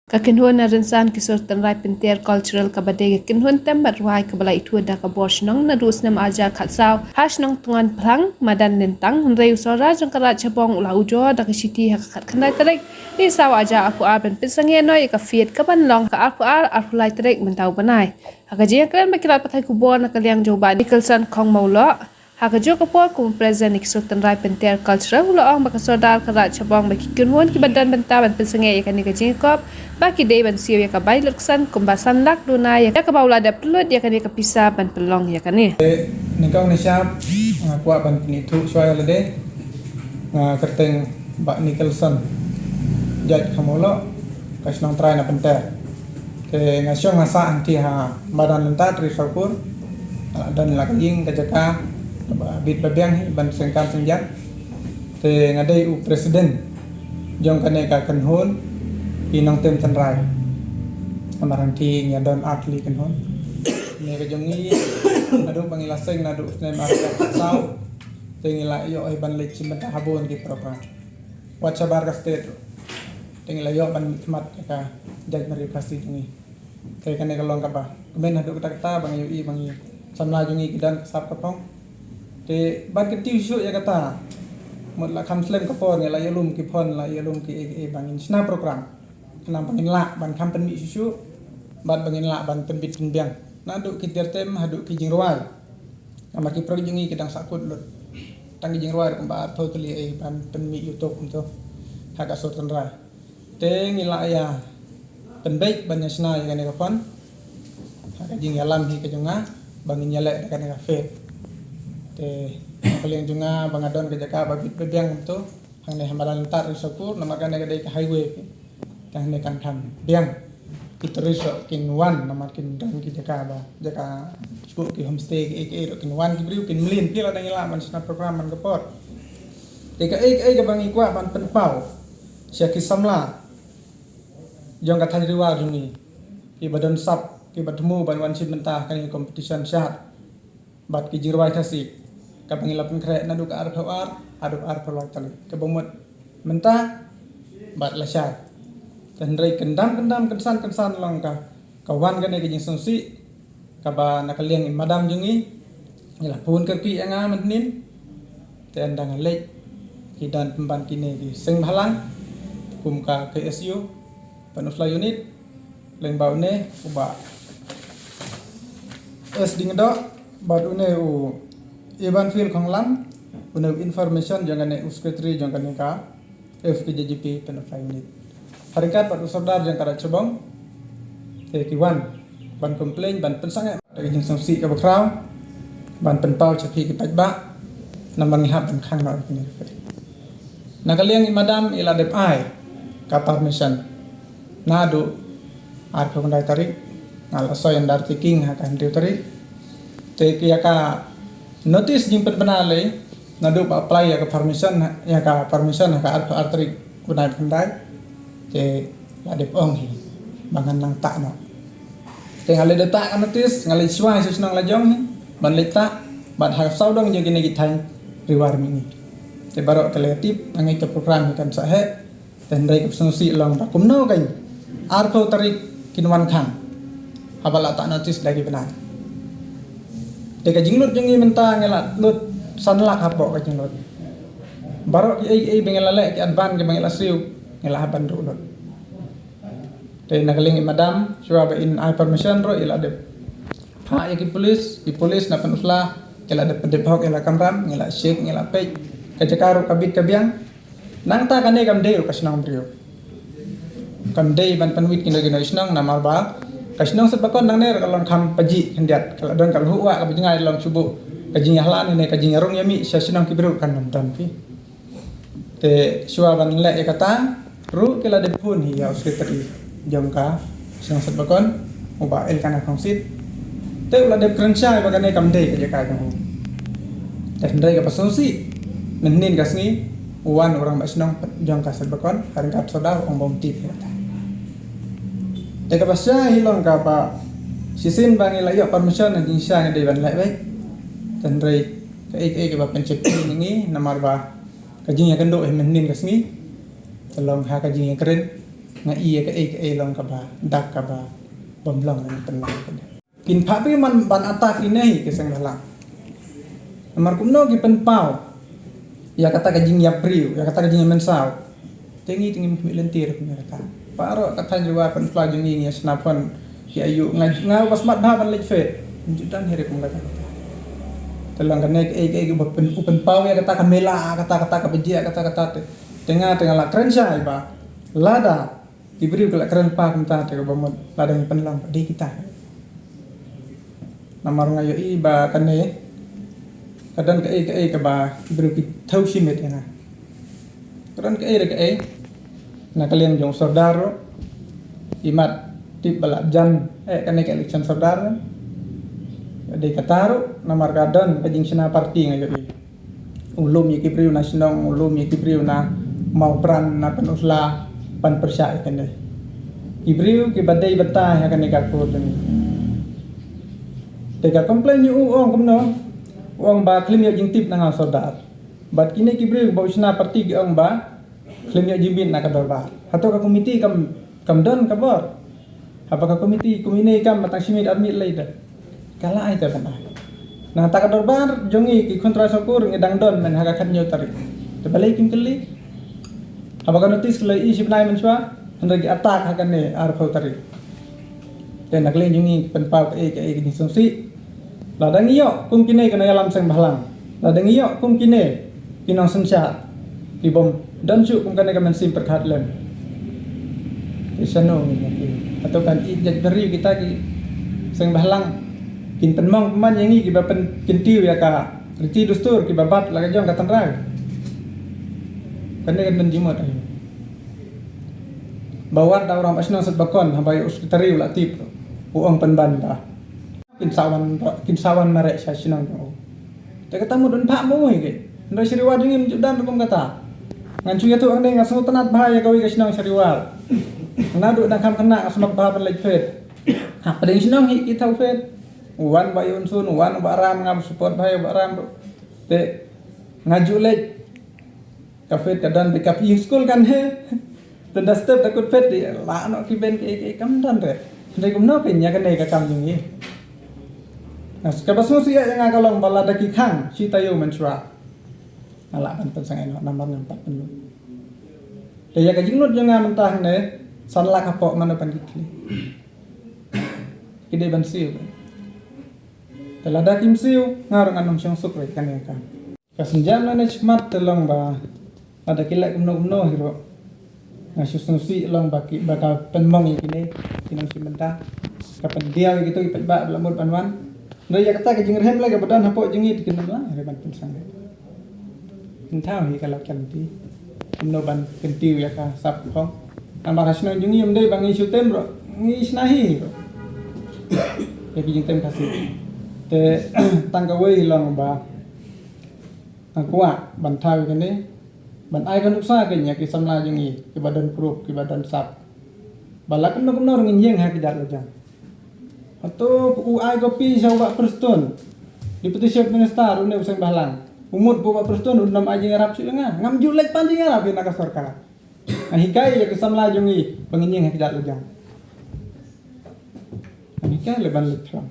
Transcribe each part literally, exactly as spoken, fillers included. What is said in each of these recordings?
Ka kynhun na rynsan ki sur tynrai pynter cultural kaba dei ka kynhun tem bad rwai kaba la ithuh da ka bor shnong naduh u snem ar hajar khatsaw ha shnong Tngan Phlang, madan Lyntang, hynrei u Sordar jong ka Raid Chabong u la ujor da ka shithi ha ka khatkhyndai tarik Risaw ar hajar arphew ar ban pynsangeh noh ïa ka fete kaban long ha ka arphew ar arphew lai tarik mynta u bnai. Ha ka jingïakren bad ki lad pathai khubor na ka liang jong u Bah Nicholson Khongmawloh, ha kajuh ka por kum u president ïa ki sur tynrai pynter cultural, u la ong ba ka Sordar ka Raid Chabong bad ki kynhun kiba don bynta ban pynsangeh ïa kane ka jingïakop ba ki dei ban siew ïa ka bai lutksan kumba san lak duna ïa kaba u la dep pynlut ïa kane ka pisa ban pynlong ïa kane. Nyngkong nyngshap nga kwah ban pynithuh shuwa ïa lade. Nga kyrteng Bah Nicholson Jait Khongmawloh, ka shnong trai na pynter. Te nga shong ha sah hangtei ha madan Lyntang, Ri Sawpur. Nga la don la ka ïing ka jaka ba bit ba biang hi ban seng kam seng jam. Te nga dei u president jong kane ka kynhun ki nongtem tynrai. Namar hangtei ngi don ar tylli kynhun. Kane ka jong ngi naduh ba ngi la seng naduh snem ar hajar khatsaw. Te ngi la ïoh hi ban leit shim bynta ha bun ki program. Wat shabar ka state ruh. Te ngi la ïoh ban khmat ïa ka jaitbynriew Khasi jong ngi. Te kane ka long kaba kmen haduh katta katta ba ngi ïohi ba ngi samla jong ngi ki don ka sap ka phong. Te ban kyntiew shuh ïa kata, mut la kham slem ka por ngi la ïalum ki phone, la ïalum ki ei ei ba ngin shna program. Khnang ba ngin lah ban kham pynmih shuh shuh bad ba ngin lah ban pynbit pynbiang naduh ki tiar tem haduh ki jingrwai. Namar ki project jong ngi ki dang sahkut lut. Tang ki jingrwai ruh kumba arphew tylli ei ban pynmih YouTube kumto ha ka sur tynrai. Te ngi la ïa pynbeit ban ïa shna ïa kane ka fund ha ka jingïalam hi ka jong nga ba ngin ïaleh da kane ka fete. Te na ka liang jong nga ba nga don ka jaka ba bit ba biang kumto hangne ha madan Lyntang, Ri Sawpur, namar kane ka dei ka highway. Te hangne kan kham biang ki tourist ruh kin wan namar kin don ki jaka ba jaka shuh ki homestay ki ei ki ei ruh kin wan ki briew kin mlien phi lada ngi lah ban shna program man ka por. Te kaei kaei kaba ngi kwah ban pynpaw sha ki samla jong ka thaiñ Ri War jong ngi kiba don sap kiba thmu ban wan shim bynta ha kane ka competition shad bad ki jingrwai Khasi kaba ngi la pynkhreh naduh ka arphew ar haduh arphew lai tarik kaba mut mynta bad lashai. Te hynrei kyndam kyndam kynsan kynsan long ka ka wan kane ka jingsngewsih kaba na ka liang i madam jong ngi ngi la phone kyrkieh ïa nga mynhynnin. Te ynda nga leit ki don pynban kine ki seng bhalang kum ka K S U Pynursla Unit lyngba une u Bah S Diengdoh bad une u Ibanfil Khonglam, une u information jong kane u secretary jong kane ka F K J G P Pynursla Unit. Ha ryngkat bad u Sordar jong ka Raid Chabong te ki wan ban complain ban pynsangeh da ka jingsngewsih kaba khraw ban pynpaw sha phi ki paidbah namar ngi hap ban khang noh ïa kine ki phi. Na ka liang i madam i la dep ai ka permission naduh arphew khyndai tarik, nga la soi undertaking ha ka hynriew tarik. Te ïa ka notice jingpynbna lei naduh ba apply ïa ka permission, ïa ka permission ha ka arphew ar tarik u bnai ba khyndai. Te la dep ong hi ba ngan nang tah noh. Te nga leit da tah ka notice, nga leit shuwa sha shnong la jong hi ban leit tah bad ha sawdong jong kine ki thaiñ Ri War Mihngi. Te baroh ki la tip, nga ngeit ka program hi kan sa heh. Te hynrei ka sngewsih long ba kumno kein arphew tarik kin wan khang haba la tah notice da ki bnai. Te ka jinglut jong ngi mynta ngi la lut san lak hapoh ka jinglut. Baroh ki ei ei ba ngi la leh, ki advance kiba ngi la siew ngi la hap ban duh lut. Te na ka liang i madam shuwa ba in ai permission ruh i la dep phah ïa ki police, ki police na Pynursla ki la dep pyndep hok ïa la kamram, ngi la check, ngi la peit ka jaka ruh ka bit ka biang. Nangta kane kam dei ruh ka shnong briew, kam dei ban pynwit kino kino shnong namar ba ka shnong Setbakon nangne ruh ka long kham pajih khyndiat, ka la don ka lhuh wah kaba jngai long shuh buh ka jingïalang ne ka jingïarung ïamih sha shnong ki briew kan ym don phi. Te shuwa ban leh ïa kata ruh ki la dep phone hi ïa u secretary jong ka shnong Setbakon, u Bah Elkanah Khongsit. Te u la dep kren shai ba kane kam dei ka jaka jong u. Te hynrei kaba sngewsih, mynhynnin ka sngi u wan u rangbah shnong jong ka Setbakon ha ryngkat Sordar, u ong ba um tip hi kata. Te kaba shai hi long kaba shisien ba ngi la ïoh permission, ha jingshisha ngi dei ban leh beit. Te hynrei kaei kaei kaba pynsheptieng ïa ngi namar ba ka jingïakynduh hi mynhynnin ka sngi ka long ha ka jingïakren Nga ïa kaei kaei long kaba dak kaba bym long na pynlong kane. Kin pha pi man ban attack ine hi ki seng bhalang. Namar kumno ki pynpaw ïa kata ka jingïap briew, ïa kata ka jingïap mynsaw. Te ngi te ngim khmih lynti ruh kumne kata. Baroh ka thaiñ Jowai Peninsula jong ngi ngi ïa shna phone ki ayu nga nga ba smat bha ban leit fete. Nju dan hi ruh kum kata kata. Te long kane kaei kaei ba pyn u pynpaw ïa kata ka mela kata kata ka bajia kata kata te. Te nga te nga la kren shai ba lada ki briew ki la kren pa kumta te kaba mut lada ngi pynlong dei kita. Namar nga ïohi ba kane ka don kaei kaei kaba ki briew ki thaw shimet ïa nga. Ka don kaei re kaei na ka liang jong sordar ruh. Imat tip ba la jan eh kane ka election sordar. Dei kata ruh namar ka don ka jingshna party nga ïohi. U lum ïa ki briew na shnong, u lum ïa ki briew na Mawpran, na Pynursla, ban pyrshah ïa kane. Ki briew kiba dei bynta ha kane ka kur kane. Te ka complain ïa u ong kumno, u ong ba khlem ïoh jingtip na nga sordar. Bad kine ki briew ba u shna party ki ong ba khlem ïoh jingmit na ka dorbar. Hato ka komiti kam kam don ka bor. Haba ka komiti kumne kam ba tang shi miet ar miet lei da. Ka la ai te ban ai. Na ta ka dorbar jong ngi ki khun trai Sohkur ngi dang don men ha ka khathynñiew tarik. Te balei kim kylli. Haba ka notis ki la issue bnai mynshuwa hynrei ki attack ha kane arphew tarik. Te na ka liang jong ngi pynpaw kaei kaei ka jingsngewsih. Lada ngi ïoh kum kine ki nongïalam seng bhalang. Lada ngi ïoh kum kine ki nongsynshar ki bym don shuh kum kane ka mynsiem pyrkhat lem. Te shano ngi ïa ki. Hato kan ïeit jaitbynriew kita ki seng bhalang kin pynmong pynman ïa ngi kiba pynkyntiew ïa ka riti dustur kiba bat la ka jong ka tynrai. Kane kan don jingmut aïu. Ba wat da u rangbah shnong Setbakon haba ïa u sekretari u la tip u ong pynban ba kin sa wan ba kin sa wan mareh sha shnong jong u. Te kata mut un phah mo hi ke. Hynrei Shariwar jong ngi ym ju don rukom kata. Ngan shu ïathuh hangne nga sngewtynnat bha ïa kawei ka shnong Shariwar. Naduh dang kham khynnah nga smat bha ban leit fete. Ha pdeng shnong hi ki thaw fete. U wan Bah Ïohunsun, u wan Bah Ram, nga ba support bha ïa Bah Ram ruh. Te nga ju leit. Ka fete ka don bad ka phi skul kan he. Te da step da kut fete di la noh ki ben ki ki kam don re. Hynrei kumno phin ïa kane ka kam jong ngi. Nga kaba sngewsih ïa nga ka long ba lada ki khang shi taïew mynshuwa. Nga lah ban pynsangeh noh namar ngam pat pynlut. Te ïa ka jinglut jong nga mynta hangne san lak hapoh mano ban ki khlieh. Ki dei ban siew. Te lada kim siew nga ruh ngan ym shong suk re kane ka kam. Ka sienjam lane shakhmat te long ba lada ki leh kumno kumno hi ruh. Nga shu sngewsih long ba ki ba ka pynmong ïa kine ki nongshim bynta. Ka pyndiaw ïa kito ki paidbah ba la mut ban wan. Hynrei ïa kata ka jingrhem lei kaba don hapoh jong ngi te kin ym lah re ban pynsangeh. Kin thaw hi ka lad ka lynti. Kumno ban kyntiew ïa ka sap ka phong. Namar ha shnong jong ngi ym dei ba ngi shu tem ruh ngi shna hi ruh. Ïa ki jingtem Khasi. Te tang kawei hi long ba nga kwah ban thaw ïa kane ban ai ka nuksa kein ïa ki samla jong ngi kiba don kurup kiba don sap. Ba la kumno kumno ruh ngin ïeng ha ki jait la jong. Hato u ai copy sha u Bah Prestone, Deputy Chief Minister une u seng bhalang. U mut ba u Bah Prestone un ym ai jingïarap shuh ïa nga. Ngam ju leit pan jingïarap ïa na ka sorkar. Nga hikai ïa ki samla jong ngi ba ngin ïeng ha ki jait la jong. Nga hikai leh ban leit khlem.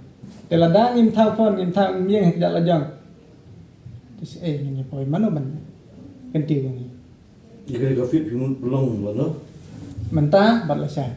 Te lada ngim thaw phone ngim thaw ngim ïeng ha ki jait la jong. Te shi ei ngin ïa poi mano ban kyntiew ïa ngi. Ïa ka fit phi mut pynlong ba no. Mynta bad lashai.